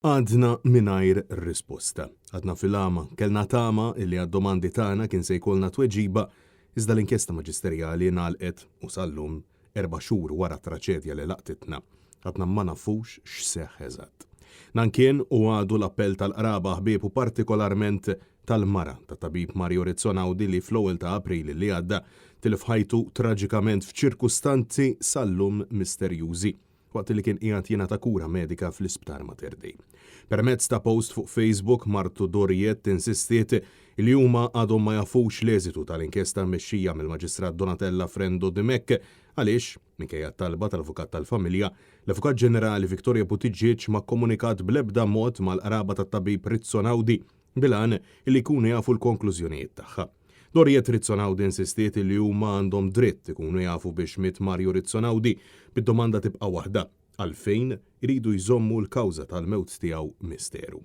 Għadna mingħajr risposta. Għadna fil-għama. Kellna tama illi għad-domandi tagħna kien se jkollna tweġiba, iżda l-inkjesta maġisterjali ngħalqet u sal-lum, erba' xhur wara t-traċedja li laqtitna, għadna ma nafux x'seħħ eżatt. Dan kien u għadu l-appell tal-qraba, ħbieb u partikolarment tal-mara tat-tabib Mario Rizzo Naudi li fl-ewwel ta' April li għadda tilef ħajtu traġikament f'ċirkustanzi sal-lum misterjużi. waqt li kien qiegħed jingħata kura medika fl-Isptar Mater Dei. Permezz ta' post fuq Facebook, martu Doriette insistiet li huma għadhom ma jafux l-eżitu tal-inkjesta mmexxija mill-Maġistrat Donatella Frendo Dimech għaliex, minkejja t-talba tal-avukat tal-familja, l-Avukat Ġenerali Victoria Buttigieg ma kkomunikat bl-ebda mod mal-qraba tat-tabib Rizzo Naudi bil-għan li jkunu jafu l-konklużjonijiet tagħha. Doriette Rizzo Naudi insistiet li huma għandhom dritt ikunu jafu biex miet Mario Rizzo Naudi, bid-domanda tibqa' waħda, għalfejn iridu jżommu l-kawża tal-mewt tiegħu misteru.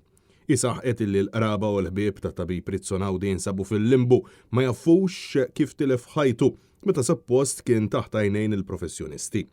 Hi saħqet illi l-qraba u l-ħbieb tat-tabib Rizzo Naudi jinsabu fil-limbu, ma jafux kif tilef ħajtu meta suppost kien taħt għajnejn il-professjonisti.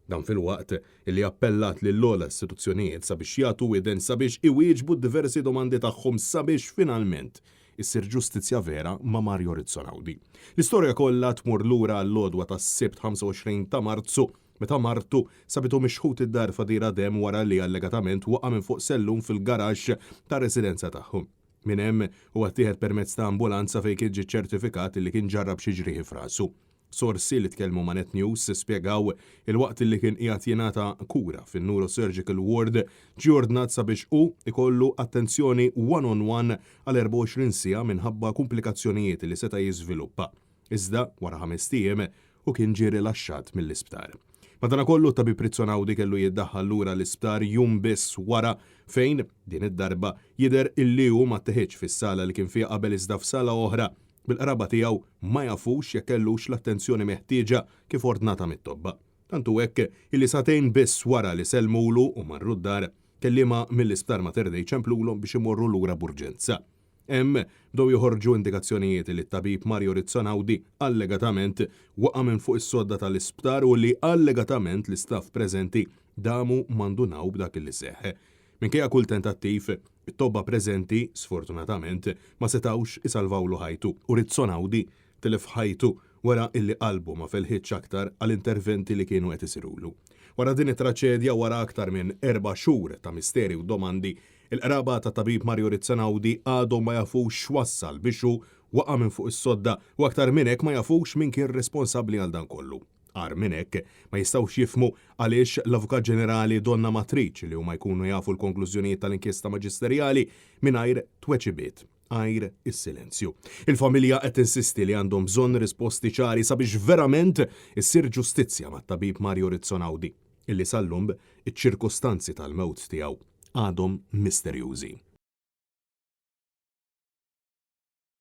Dan filwaqt li appellat lill-ogħla istituzzjonijiet sabiex jagħtu widen sabiex iwieġbu d-diversi domandi tagħhom sabiex finalment issir ġustizzja vera ma' Mario Rizzo Naudi. L-istorja kollha tmur lura għall-għodwa tas-Sibt 25 ta' Marzu meta martu sabitu mixħut id-dar f'għadira demm wara li allegatament waqa' minn fuq sellum fil-garaxx tar-residenza tagħhom. Minn hemm huwa ttieħed permezz ta' ambulanza fejn kien ġie ċċertifikat li kien ġarrab xi ġrieħi f'rasu. Sorsi li tkellmu ma' Net News spjegaw il waqt li kien qiegħed jingħata kura fin-Neurosurgical Ward ġie ordnat sabiex hu jkollu attenzjoni one on one għal 24 siegħa minħabba kumplikazzjonijiet li seta' jiżviluppa. Iżda, wara ħamest ijiem, hu kien ġie rilaxxat mill-isptar. Madanakollu t-tabib Rizzo Naudi kellu jiddaħħal lura l-isptar jum biss wara fejn, din id-darba, jidher illi hu ma tteħidx fis-sala li kien fiha qabel iżda f'sala oħra bil-qraba tiegħu ma jafux jekk kellux l-attenzjoni meħtieġa kif ordnata mit-tobba. Tant hu hekk illi sagħtejn biss wara li sellmulu u marru d-dar, kelliema mill-Isptar Mater Dei ċemplulhom biex imorru lura b'urġenza. Hemm bdew joħorġu indikazzjonijiet li t-tabib Mario Rizzo Naudi allegatament waqa' minn fuq is-sodda tal-isptar u li allegatament l-istaff preżenti damu ma ndunaw b'dak li seħħ. Minkejja kull tentattiv, it-tobba preżenti, sfortunatament, ma setgħux isalvawlu ħajtu u Rizzo Naudi tilef ħajtu wara illi qalbu ma felħitx aktar għal interventi li kienu qed isirulu. Wara din it-traċedja, wara aktar minn erba' xhur ta' misteri u domandi, il-qraba tat-tabib Mario Rizzo Naudi għadhom ma jafux x'wassal biex hu waqa' minn fuq is-sodda u aktar minn hekk ma jafux min kien responsabbli għal dan kollu. Agħar minn hekk, ma jistgħux jifhmu għaliex l-Avukat Ġenerali donnha ma tridx li huma jkunu jafu l-konklużjonijiet tal-inkjesta maġisterjali mingħajr tweġibiet, għajr is-silenzju. Il-familja qed tinsisti li għandhom bżonn risposti ċari sabiex verament issir ġustizzja mat-tabib Mario Rizzo Naudi, illi sal-lum iċ-ċirkustanzi tal-mewt tiegħu għadhom misterjużi.